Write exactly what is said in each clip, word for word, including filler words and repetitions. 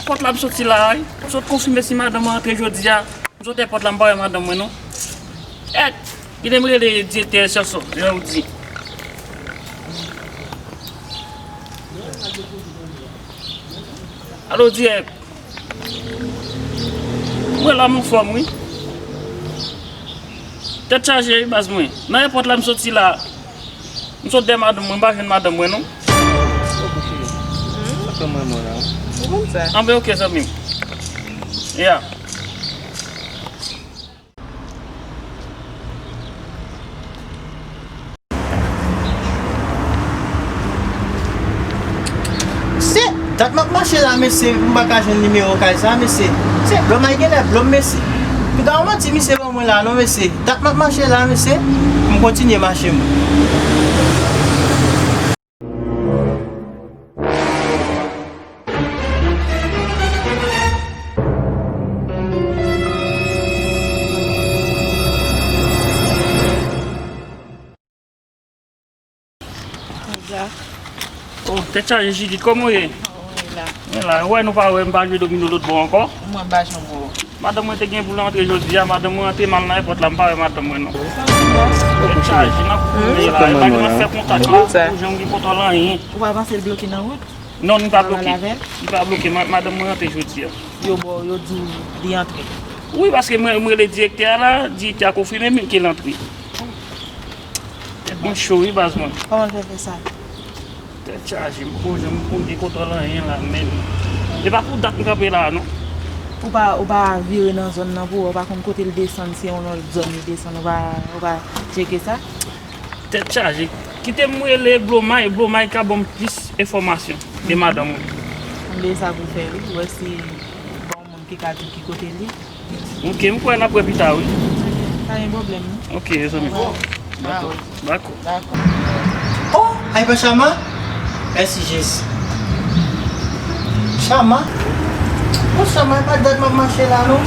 Èpòt la m soti la, wi. M sot konfime si madanm mwen antre jodi a. M sot èpòt la, m pa wè madanm mwen, non. Èt, kite m rele direktè Sòso, jan ou di. Alo, dirèk. Mwen la, m anfòm, wi. Tèt chaje, wi, baz mwen. Nan èpòt la, m soti la. M sot dèyè madanm mwen, m pa jwenn madanm mwen, non. Oke, cheri. Sa fè mwen mwen la. Ou konn sa? Anben, oke, zanmi m. Ya. Se dat m ap mache la, mesye, m pa ka jwenn nimewo kay sa, mesye. Se blòm ay genlè blòm, mesye. Piga w manti misye ban mwen la, non, mesye. Dat m ap mache la, mesye. M kontinye mache m. Zak. Oh, tèt chaje, Jidit, kòman w ye? Mwen la. Mwen la, ou wè nou pa wè, m pa jwe domino lòt bò ankò. Mwen pa janm wè w. Madanm mwen te gen pou l antre jodi a, madanm mwen antre, m al nan èpòt la, m pa wè madanm mwen non. Tèt chaje, n ap kouri la, e pa gen nan fè kontak la, pou jan m gen kontwòl anyen. Ou pa panse l bloke nan wout? Non, li pa bloke. Li pa bloke, ma- madanm mwen antre jodi a. Yo ba w, yo di w li antre. Wi, paske mwen, mwen rele direktè a la, direktè a konfime m ke l antre. Tèt mwen cho wi, baz mwen. Kòman l fè fè sa? Tèt chaje, m poko janm, m poko gen kontwòl anyen la, menm. E pa pou dat m kanpe la, non. Ou pa, ou pa vire nan zòn nan pou wè, ou pa konn kote l desann, se yon lòt zòn li desann, ou pa, ou pa tcheke sa? Tèt chaje. Kite m rele Blomay, Blomay ka ban m plis enfòmasyon de madanm ou. M de sa pou fè wi, wè si bon moun ki ka di w ki kote l ye. Ok, m kwè n ap wè pita wi. Ok, pa gen pwoblèm non. Ok, zanmi. Dakò. Dakò. Dakò. Oh, ay pa Chama? Mèsi Jezi. Chama? Oh, Chama, e pa dat m ap mache la non.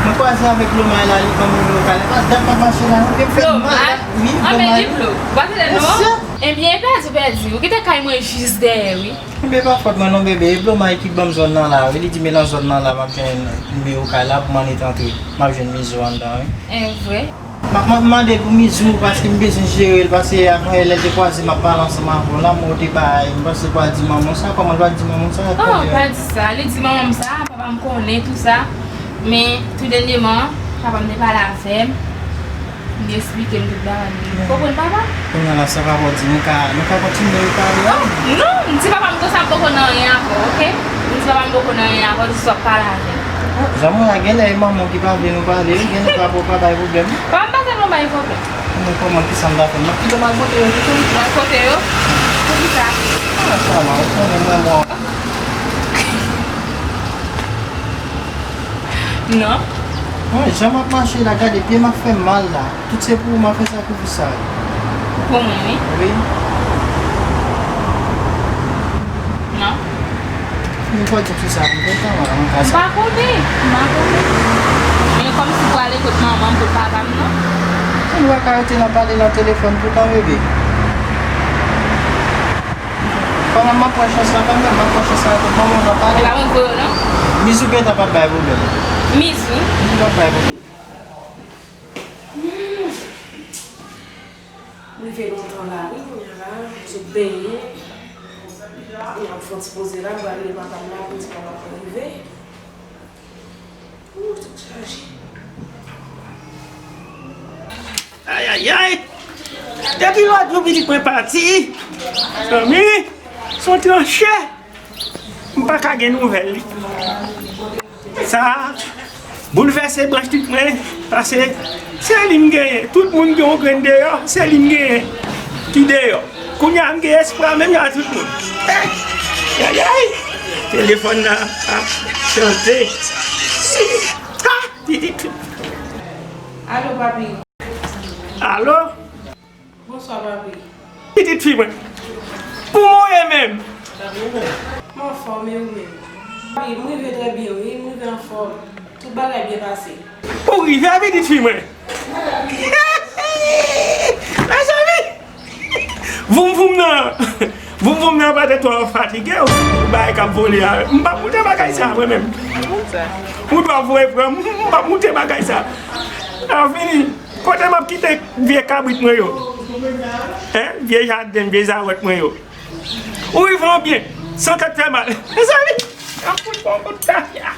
Mwen kwaze avèk Blomay la, li ban m yon lokal. E pa dat m ap mache la non. E m fè mal. Wi, Blomay. Anben li Blo. Ou pa tande non? Ebyen, e pèdi, pèdi. Ou kite kay mwen jis dèyè wi. Ebyen, pa fòt mwen non, bebe. E Blomay ki ban m zòn nan la wi. Li di m e nan zòn nan la m ap jwenn nimewo kay la pou m annik antre. M ap jwenn mizo anndan wi. E vre? M ap, m ap mande pou mizo paske m bezwen jere l, paske avan yè lè l te kwaze m ap pale ansanm avè w la, mwen te bay, m panse l pral di manman w sa, kòman l pral di manman w sa? Oh, pa di sa, li di manman m sa, papa m konnen tou sa, men tou dènyèman, papa m te pale avè m, li eksplike m tout bagay, ou konprann papa? Kounye a la, sa papa w di, nou ka, nou ka kontinye repale a? Oh, non, m di papa m konsa m poko nan anyen avè w, ok? M di papa m poko nan anyen avè w, di sa w ap pale avè m. Jan mwen a genlè e manman w ki pa vle nou pale wi, genlè papa w pa bay pwoblèm. Papa m pa tèlman bay pwoblèm. Men kòman, kisa m ta fè? M ap kite m al kote yo tou tou. M al kote yo? Poukisa? Ah, Chama, ou konnen mwen mò. Non. Mwen, jan m ap mache la, gade pye m ap fè m mal la. Tout se pou ou m ap fè sakrifis sa yo. Pou mwen, wi. Wi. Non. Fini fò di m sou sa pou mwen, Chama, nan ka sa. M pa konnen, m pa konnen. Men kòmsi pou ale kot manman m, kot papa m, non. Ou pa ka rete nan pale nan telefòn toutan, bebe. Kòman m ap pran chans la kanmenm, m ap pran chans la kot manman w nan pale. E pa mwen k voye w, non? Mizo gentan p ap bay pwoblèm. Miz, wi. M rive lontan la, wi, kounye a la, m sot benyen. Kounye a m fè yon ti poze la, m pral rele papa m la pou m di papa m mwen rive. Ooh, tèt chaje. Ayayay! Depi lòt jou pitit mwen pati, zanmi, se yon tranche. M pa ka gen nouvèl li. Sa boulvèse branch tèt mwen, paske se li m genyen. Tout moun gen yon grenn deyò, se li m genyen ki deyò. Kounye a m gen espwa menm jan tout moun. Ayayay! Telefòn nan ap chante. Ah! Pitit. Alo, papi. Alo? Bonswa, papi. Pitit fi mwen. Kòman w ye menm? M anfòm, e ou menm? Papi, m rive trè byen, wi, m rive anfòm. Tout bagay byen pase. Ou rive, pitit fi mwen? Mezanmi! Voum voum nan, voum voum nan petèt w fatige, ou bagay k ap vole a. M p ap moute bagay sa, mwen menm. Ou dwe voye pran m, m p ap moute bagay sa. Sa fini. Kote m ap kite vye kabrit mwen yo? Hein? Vye jaden, vye zawèt mwen yo. Ou rive an byen, san tèt fè mal. Mezanmi, y ap fout bon kout tafya.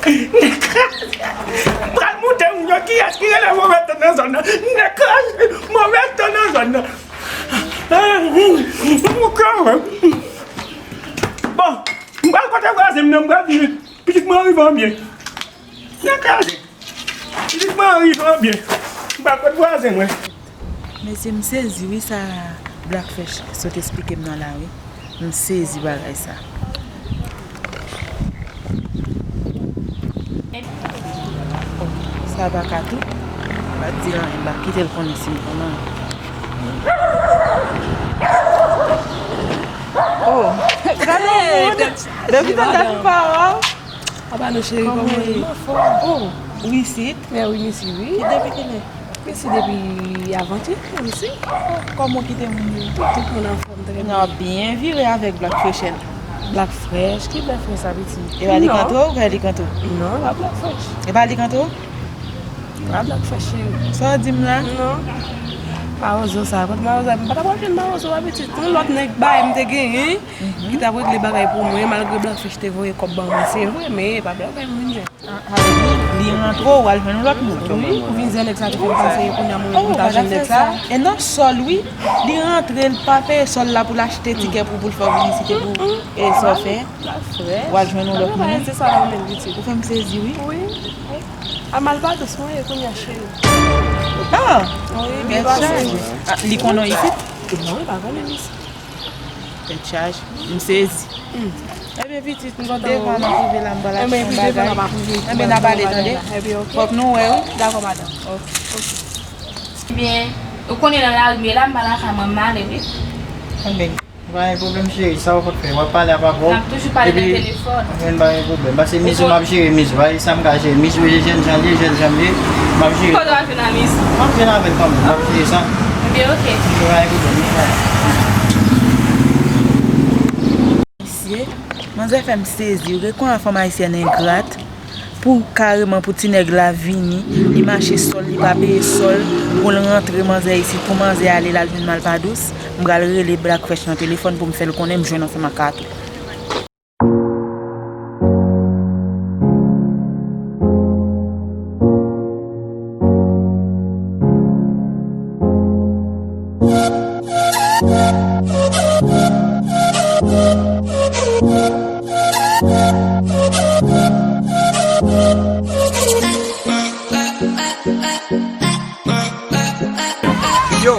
Nèg kraze. M pral moute moun yo, kiyès ki rele move tan nan zòn nan? Nèg kraze, move tan nan zòn nan. Mwen kraze. Bon, m pral kote vwazen m nan, m pral di pitit mwen rive an byen. Nèg kraze. Pitit mwen rive an byen. M pral kote vwazen mwen. Mesye, m sezi wi sa Black Fresh sot esplike m nan la wi. M sezi bagay sa. Sa pa ka tou. M pa di anyen, m pa kite l konnen si m konnen. Oh, gade yon moun. Depi tande m pa wè w. Apa nou cheri, kòman w ye? M anfòm. Oh, ou isit? Mè wi, m isit wi. Depi kilè? M isit depi avantyè, m isit. Kòman w kite moun yo? Tout moun anfòm, trè byen. N ap byen vire avèk Black Fresh. Black Fresh? Ki Black Fresh sa, pitit? E pa li kanto w, oubyen li kanto w? Non, pa Black Fresh. E pa li kanto w? Pa Black Fresh, cheri. Sa w di m la? Non. Mawozo sa, kot Mawozo? M pa t ap jwenn Mawozo a, pitit. Yon lòt nèg bay m te genyen, ki t ap regle bagay pou mwen, malgre Black Fresh te voye kòb ban mwen, se vre, men e pa Black Fresh m vin jwenn. Ah, sa vle di, li rantre w, w al jwenn yon lòt moun. Wi, ou vin jwenn nèg sa ki fè m pase, kounye a mwen menm pou m ta jwenn nèg sa. E nan sòl, wi. Li rantre, l pa peye sòl la pou l achte tikè pou, pou l fè w vin isit, e pou, e sa w fè. W al jwenn yon lòt moun. Se sa la menm, pitit. Ou fè m sezi, wi. Wi. A Malpadous mwen ye kounye a, cheri. Ah! Wi, li pa chaje. Ah, li konnen w isit? Non, li pa konnen m isit. Tèt chaje. M sezi. Hmm. Ebyen, pitit, m kontan devan n ap rive la, m pral achte yon bagay. Ebyen, n a pale, tande? Ebyen, ok. Fòk nou wè, wi. Dakò, madanm. Ok. Ebyen, ou konnen nan lari m ye la, m pa lakay mwen, m ale, wi. Ebyen, pa gen pwoblèm, cheri, sa ou konn fè? W ap pale a papa w. N ap toujou pale nan telefòn. Ebyen, pa gen pwoblèm. Pase miz ou m ap jere, miz ou. Sa m ka jere, miz ou, e jèn jan l ye, jèn jan m ye, m ap jere. Kote w ap jwenn Amis? M ap jwenn avè l kanmenm, m ap jere sa. Ebyen, ok. Ebyen, pa gen pwoblèm, non. Mesye, manzè fè m sezi, ou gen kòman fanm ayisyèn engrat, pou kareman pou ti nèg la vini, li mache sòl, li pa peye sòl, pou l rantre manzè isit, pou manzè ale l al jwenn Malpadous, m pral rele Black Fresh nan telefòn pou m fè l konnen m jwenn yon fanm ak kato. Yo,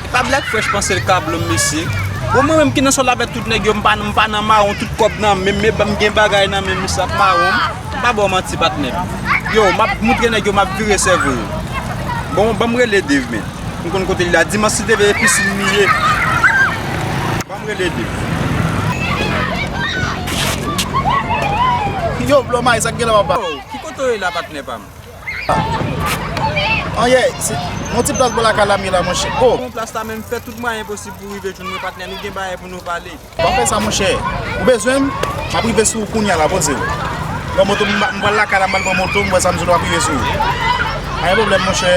e pa Black Fresh panse l ka blo m, mesye. Bon, mwen menm ki nan sòl avèk tout nèg yo, m pa, m pa nan mawon, tout kòb nan men m, men m gen bagay nan men m, sa k mawon m. M pa ba w manti, patnè. Yo, m ap moutre nèg yo, m ap vire sèvo yo. Bon, ban m rele Dave, men. M konn kote li la. Dimanch, si Dave e pisin li ye. Ban m rele Dave. Yo, Blomay, sa k gen la, papa? Oh, ki kote w ye la, patnè pa m? Anyen, se yon ti plas bò lakay la m ye la, monchè. Oh. Bon, plas la menm, fè tout mwayen posib pou w rive jwenn mwen, patnè. Nou gen bagay pou nou pale. W ap fè sa, monchè. Ou bezwen m? M ap rive sou ou kounye a la, poze w. Pran moto m, m pral lakay la, m pral pran moto, m wè sa m sou l ap rive sou ou. Pa gen pwoblèm, monchè.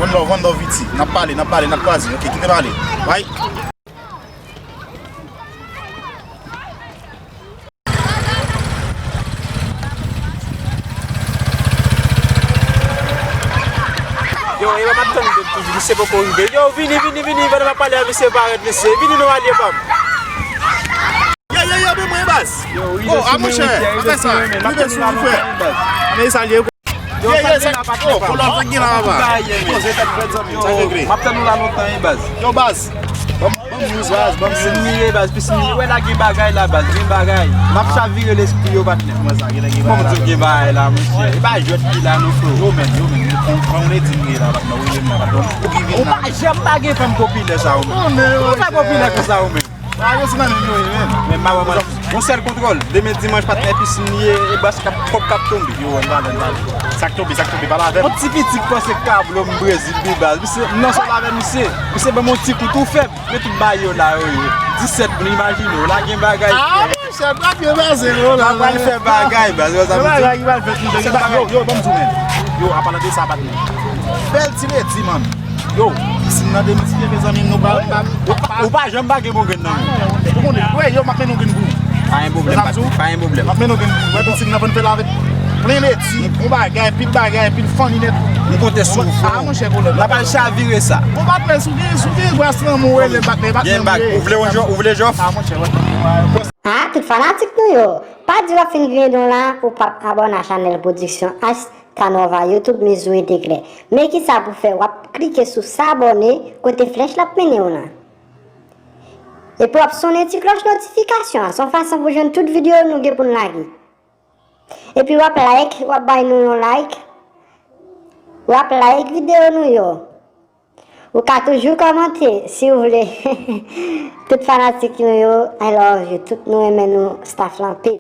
One love, one love, Viti. N ap pale, n ap pale, n ap kwaze. Ok, kite pale. Bye. Yo, e pa m ap tann de toujou, misye poko rive. Yo, vini, vini, vini, pandan m ap pale a misye parèt, mesye. Vini non, alye pa m. Yo, yo, yo, men mwen, baz. Oh, a monchè, pa fè sa. Rive sou li, frè. Men sa l ye. Yo, ye, ye, sa, oh, kolòn sa gen la, papa. Poze tèt frè, zanmi, sa regle. M ap tann ou la lontan, wi, baz. Yo, baz. Ban m, ban m news, baz, ban m news. Pisin li ye, baz, pisin li. Wè la gen bagay la, baz, gen bagay. M ap chavire lespri yo, patnè. Kòman sa, gen, gen bagay la? Bon, gen bagay la, monchè. E pa jwèt ki la, non, frè. Yo, men, yo, men, yo, kon, kon lè di m ye la, patnè, ou ye m la, patnè. Ou ki vin la. Ou pa janm pa gen fanm popilè sa, ou menm. Ou pa popilè konsa, ou menm. Ah, yo se nan menm yo ye menm. Men m pa wè manzè. Yon sèl kontwòl. Demen dimanch, patnè, pisin li ye, e bas k ap, kòb k ap tonbe. Yo, ann pale, ann pale. Sa k tonbe, sa k tonbe, pale avè m. Yon ti pitit panse k ka blòm Brezil, bi baz. Misye, m nan sòl avè misye. Misye ban m yon ti kou tou fèb. Men tout bagay yo la, yo ye. Disèt moun, imajine w, la gen bagay. Ah, monchè, pa byen pase, non, la. Pral fè bagay, baz. Yo, sa m di. Bagay ki pral fèt, monchè. Yo, yo, ban m di w, men. Yo, an palan de sa, patnè. Bèl ti ledi, man. Yo, pisin nan de mil site, mezanmi, nou pa, pa, ou pa, ou pa janm pa gen bon grenn nan men w. Ou konnen, wè, yo, m ap mennen yon grenn pou ou. Pa gen pwoblèm, pa gen pwoblèm. M ap mennen yon grenn pou ou. Wè, pisin nan fè n fè l avèk plen leti, yon bagay, pil bagay, pil fanni nèt. M konte sou ou, frè. Ah, monchè, kolòn. N ap al chavire sa. Bon, patnè, si w gen, si w gen gras nan men w, rele m, patnè, patnè. Gen bag, ou vle yon jò, ou vle jòf? Ah, monchè, wè. Ah, tout fanatik nou yo, pa di w ap fin griyen don la, ou p ap abòne a chanèl Production H. Kanova YouTube, Mizou Enteklè. Men kisa pou fè, w ap klike sou s'abonner kote flèch la ap mennen w lan. Epi w ap sonnen ti klòch notifikasyon an. Se yon fason pou jwenn tout videyo nou gen pou n lage. Epi w ap like, w ap bay nou yon like. W ap like videyo nou yo. Ou ka toujou kòmante si w vle. Tout fanatik nou yo, I love you. Tout nou renmen nou, staff lan, peace.